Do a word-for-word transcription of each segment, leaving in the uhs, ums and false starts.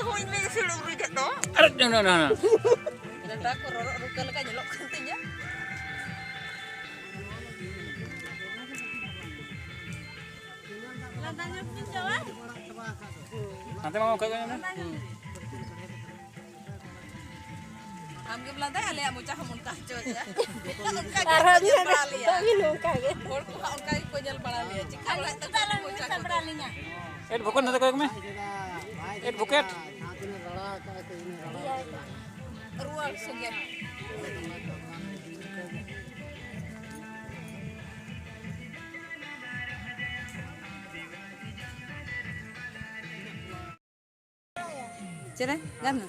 ᱦᱳᱭ, ᱢᱤᱫ ᱥᱤᱲᱩᱵ ᱨᱮ ᱡᱚᱛᱚ᱾ ᱟᱨ ᱱᱚ, ᱱᱚ, ᱱᱚ, ᱱᱚ᱾ ᱰᱟᱸᱰᱟ ᱠᱚ ᱨᱚᱨᱚᱜ ᱨᱩᱠᱟᱹ ᱞᱮᱠᱟ ᱧᱮᱞᱚᱜ ᱠᱟᱱ ᱛᱤᱧᱟ᱾ ᱞᱟᱸᱫᱟ ᱧᱚᱜ ᱵᱤᱱ ᱪᱟᱵᱟ᱾ ᱦᱟᱱᱛᱮ ᱢᱟ ᱚᱠᱟ ᱡᱟᱭᱜᱟ ᱨᱮ? ᱟᱢᱜᱮᱢ ᱞᱟᱸᱫᱟᱭᱟ, ᱟᱞᱮᱭᱟᱜ ᱢᱚᱪᱟ ᱦᱚᱸ ᱚᱱᱠᱟ ᱦᱚᱪᱚ ᱞᱮᱭᱟ᱾ ᱚᱱᱠᱟ ᱜᱮ ᱟᱨᱦᱚᱸ ᱠᱚ ᱧᱮᱞ ᱵᱟᱲᱟ ᱞᱮᱭᱟ᱾ ᱛᱚ ᱤᱧ ᱦᱚᱸ ᱚᱱᱠᱟ ᱜᱮ᱾ ᱦᱚᱲ ᱠᱚᱦᱚᱸ ᱚᱱᱠᱟ ᱜᱮᱠᱚ ᱧᱮᱞ ᱵᱟᱲᱟ ᱞᱮᱭᱟ᱾ ᱪᱤᱠᱟ ᱵᱟᱲᱟᱜ ᱛᱟᱠᱚᱣᱟ ᱢᱚᱪᱟ ᱠᱚᱫᱚ? ᱮᱰᱵᱷᱳᱠᱮᱴ ᱱᱚᱛᱮ ᱠᱚᱭᱚᱜ ᱢᱮ᱾ ᱮᱰᱵᱷᱳᱠᱮᱴ᱾ ᱨᱩᱣᱟᱹᱲ ᱥᱚᱸᱜᱮ᱾ ᱪᱮᱫ ᱨᱮ? ᱜᱟᱱ ᱱᱟ?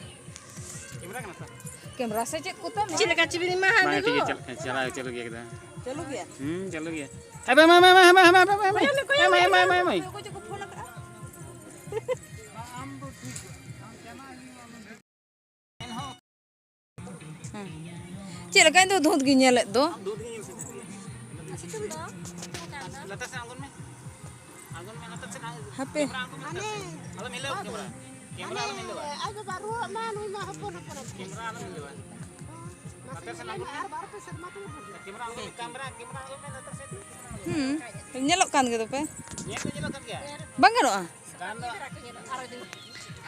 ᱠᱮᱢᱨᱟ ᱥᱮ ᱪᱮᱫ ᱠᱚ ᱛᱟᱢ? ᱪᱮᱫ ᱞᱮᱠᱟ ᱪᱤᱵᱤᱞ ᱮᱢᱟ ᱦᱟᱫ ᱵᱟᱝ, ᱴᱷᱤᱠ ᱜᱮᱭᱟ, ᱠᱚ? ᱪᱟᱞᱟᱜ ᱠᱟᱱᱟ, ᱪᱟᱞᱟᱣ ᱪᱟᱹᱞᱩ ᱜᱮᱭᱟ ᱮᱠᱫᱚᱢ᱾ ᱪᱟᱹᱞᱩ ᱜᱮᱭᱟ? ᱦᱩᱸ, ᱪᱟᱹᱞᱩ ᱜᱮᱭᱟ᱾ ᱮ, ᱵᱟᱝ, ᱵᱟᱝ, ᱵᱟᱝ, ᱵᱟᱝ, ᱵᱟᱝ, ᱵᱟᱝ, ᱵᱟᱝ, ᱵᱟᱝ, ᱵᱟᱝ, ᱵᱟᱝ᱾ ᱚᱠᱚᱭ ᱪᱚ ᱠᱚ ᱯᱷᱳᱱ ᱟᱠᱟᱫᱼᱟ᱾ ᱦᱩᱸ᱾ ᱪᱮᱫ ᱞᱮᱠᱟ? ᱤᱧ ᱫᱚ ᱫᱷᱩᱸᱛ ᱜᱤᱧ ᱧᱮᱞᱮᱫ ᱫᱚ᱾ ᱞᱟᱛᱟᱨ ᱥᱮᱫ ᱟᱬᱜᱚᱱ ᱢᱮ᱾ ᱟᱬᱜᱚᱱ ᱢᱮ, ᱞᱟᱛᱟᱨ ᱥᱮᱫ ᱟᱬᱜᱚᱱ ᱢᱮ᱾ ᱦᱟᱯᱮ᱾ ᱠᱮᱢᱨᱟ ᱟᱬᱜᱚᱱ ᱢᱮ, ᱞᱟᱛᱟᱨ ᱥᱮᱫ᱾ ᱟᱞᱚᱢ ᱦᱤᱞᱟᱹᱣᱟ ᱠᱮᱢᱨᱟ᱾ ᱠᱮᱢᱨᱟ ᱟᱞᱚᱢ ᱦᱤᱞᱟᱹᱣᱟ᱾ ᱟᱡ ᱵᱟᱵᱟ ᱨᱩᱣᱟᱹᱜ ᱢᱟ, ᱱᱩᱭ ᱢᱟ ᱦᱚᱯᱚᱱ ᱦᱚᱯᱚᱱ ᱦᱚᱯᱚᱱ᱾ ᱠᱮᱢᱨᱟ ᱟᱞᱚᱢ ᱦᱤᱞᱟᱹᱣᱟ᱾ ᱞᱟᱛᱟᱨ ᱥᱮᱫ ᱟᱬᱜᱚᱱ ᱢᱮ᱾ ᱟᱨ ᱵᱟᱨ ᱯᱮ ᱥᱮᱨᱢᱟ ᱛᱮᱜᱮ ᱵᱩᱡᱷᱟᱹᱜᱼᱟ᱾ ᱠᱮᱢᱨᱟ ᱟᱬᱜᱚᱱ ᱢᱮ, ᱠᱮᱢᱨᱟ, ᱠᱮᱢᱨᱟ ᱟᱬᱜᱚᱱ ᱢᱮ, ᱞᱟᱛᱟᱨ ᱥᱮᱫ᱾ ᱦᱩᱸ, ᱧᱮᱞᱚᱜ ᱠᱟᱱ ᱜᱮ ᱫᱚ ᱯᱮ᱾ ᱧᱮᱞ ᱫᱚ ᱧᱮᱞᱚᱜ ᱠᱟᱱ ᱜᱮᱭᱟ᱾ ᱵᱟᱝ ᱜᱟᱱᱚᱜᱼᱟ? ᱜᱟᱱ ᱫᱚ᱾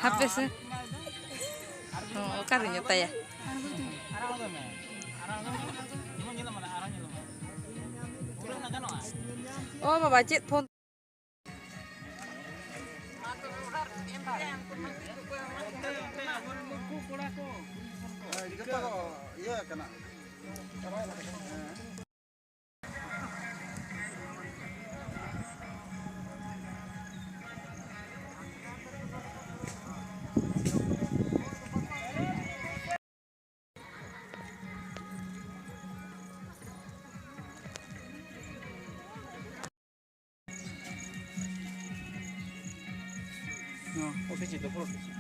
ᱦᱟᱯᱮ ᱥᱮ᱾ ᱦᱚᱸ, ᱚᱠᱟᱨᱮᱧ ᱚᱛᱟᱭᱟ? ᱟᱨ ᱟᱬᱜᱚᱱ ᱢᱮ, ᱟᱨ ᱟᱬᱜᱚᱱ ᱢᱮ᱾ ᱡᱮᱢᱚᱱ ᱧᱮᱞᱚᱜ ᱢᱟ, ᱟᱨᱦᱚᱸ ᱧᱮᱞᱚᱜ ᱢᱟ᱾ ᱯᱩᱨᱟᱹ ᱚᱱᱟ ᱜᱟᱱᱚᱜᱼᱟ᱾ ᱚ ᱵᱟᱵᱟ, ᱪᱮᱫ ᱯᱷᱳᱱ? ᱡᱚᱛᱚ ᱤᱭᱟᱹ ᱠᱟᱱᱟ᱾ No, office itu, office.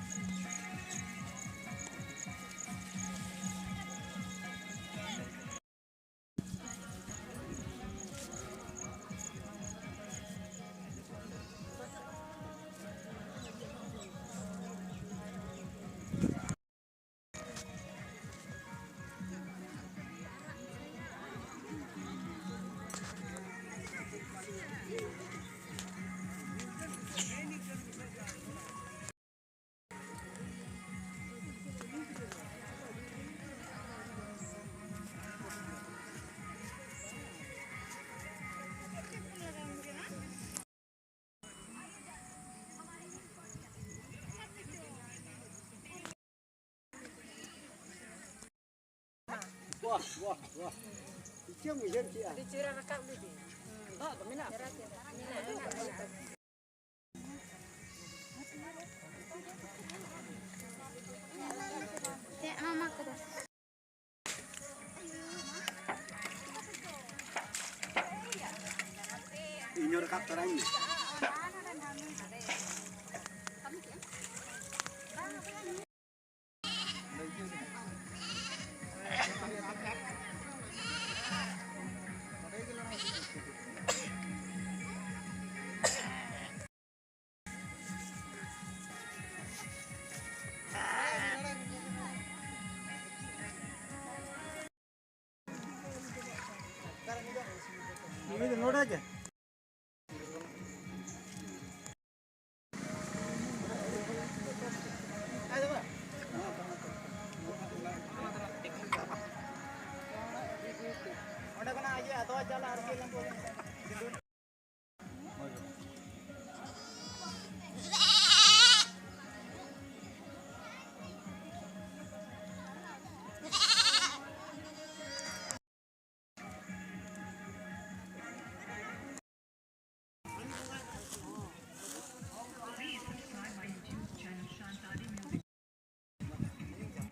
ᱪᱮᱫ ᱮᱢ ᱩᱭᱦᱟᱹᱨ ᱠᱮᱜᱼᱟ? ᱟᱹᱰᱤ ᱪᱮᱦᱨᱟ ᱨᱟᱠᱟᱵ ᱞᱮᱫᱮ᱾ ᱫᱟᱜ ᱫᱚ ᱢᱮᱱᱟᱜᱼᱟ? ᱢᱮᱱᱟᱜᱼᱟ, ᱢᱮᱱᱟᱜᱼᱟ, ᱢᱮᱱᱟᱜᱼᱟ᱾ ᱪᱮᱫ ᱦᱚᱸ ᱢᱟ ᱠᱚᱫᱚ᱾ ᱤᱧ ᱦᱚᱸ ᱨᱟᱠᱟᱵ ᱛᱚᱨᱟᱧ ᱢᱮ᱾ ᱱᱚᱰᱮ ᱜᱮ᱾ ᱚᱸᱰᱮ ᱠᱷᱚᱱᱟᱜ ᱤᱭᱟᱹ ᱟᱫᱣᱟ ᱪᱟᱣᱞᱮ ᱟᱨ ᱠᱤ ᱞᱮᱢᱵᱩ᱾